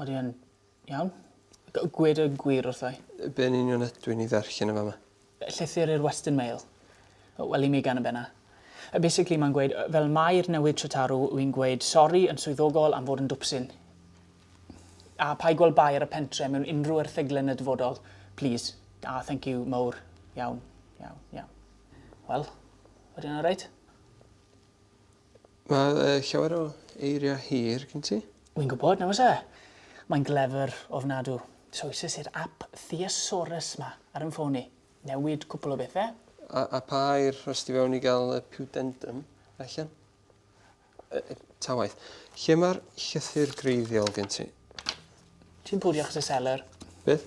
Odi yn iawn. Gwed y gwir wrtha i. Be yn union ydw i'n ei ddarllen yn fama? Llythyr i'r Western Mail. Wel, i Megan yn benna. Basically mae'n gweud, fel Maer newydd Tretarw, wy'n gweud sori yn swyddogol am fod yn dwpsyn. A paid gweld bai ar y pentre mewn unrhyw erthygle yn y dyfodol, plîs. A thank you mowr. Iawn, iawn, iawn. Wel, ydy hwnna'n reit? Mae uh, llawer o eiriau hir gen ti. Wy'n gwybod, na oes e? Mae'n glyfar ofnadw. So oes i'r app Thesaurus ma ar yn ffôn i. Newid cwpl o bethau. A, a pa air rhost ti fewn i gael y pudendum allan? E, ta waeth. Lle mae'r llythyr greiddiol gen ti? Ti'n pwdi achos y seler. Beth?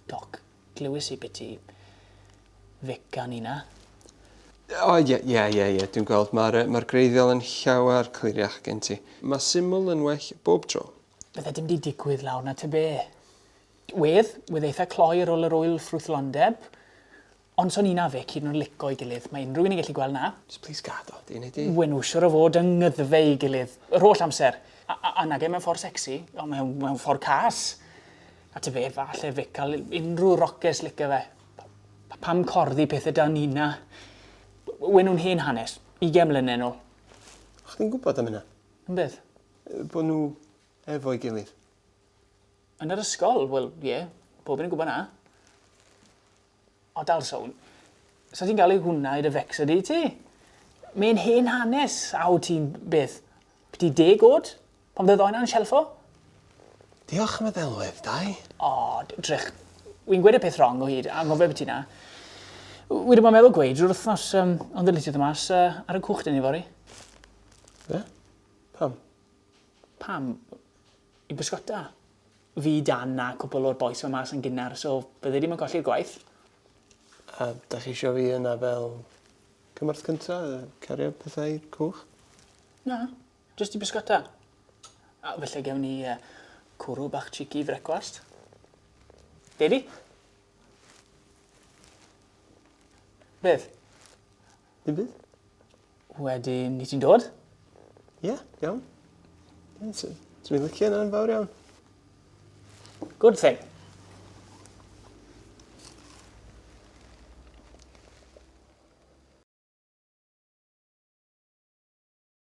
Doc, glywys i biti Vic a Nina. O, ie, ie, ie, ie, dwi'n gweld. Mae'r ma greiddiol yn llawer cliriach gen ti. Mae syml yn well bob tro. Bydde dim 'di digwydd lawr 'na ta be. Wedd, wedd eitha cloi ar ôl yr ŵyl ffrwythlondeb, ond so Nina a Vic hyd yn oed lico'i gilydd, mae unrhyw un yn gallu gweld 'na. Jyst plîs gad o, di, nei di? Wen nhw siwr o fod yng ngyddfau ei gilydd, yr holl amser. A, a, a nage mewn ffordd sexy, ond mewn, mewn ffordd cas. A ta be, falle Vic cael unrhyw rockers licio fe. Pa, pam corddi pethau da Nina? Wen nhw'n hen hanes, ugain mlynedd nôl. O' chdi'n gwybod am hynna? Am beth? Bod nhw efo'i gilydd. Yn yr ysgol? Wel, ie, pob un yn gwybod 'na. O, dal sôn, sa ti'n galw hwnna i dy fecso di, ti? Mae'n hen hanes, a o ti'n beth, byti deg oed? Pan fydde ddoe na'n shelfo? Diolch am y ddelwedd, Dai. O, drych, wy'n gweud y peth wrong o hyd, anghofio byti na. Wi wedi bod yn meddwl gweud drwy'r wythnos, um, ond ddylitiodd y mas uh, ar y cwch dyn ni fory. Be? Pam? Pam? I bysgota. Fi, Dan a cwpl o'r bois 'ma mas yn gynnar, so fydde ddim yn colli'r gwaith. A dach chi isio fi yna fel cymorth cynta, cario pethau i'r cwch? Na, jyst i bysgota. A falle gewn ni uh, cwrw bach cheeky i frecwast. Be di? Beth? Dim byd. Wedyn, ni ti'n dod? Ie, yeah, iawn. Ie, yeah, Dwi'n licio hynna'n fawr iawn. Good thing.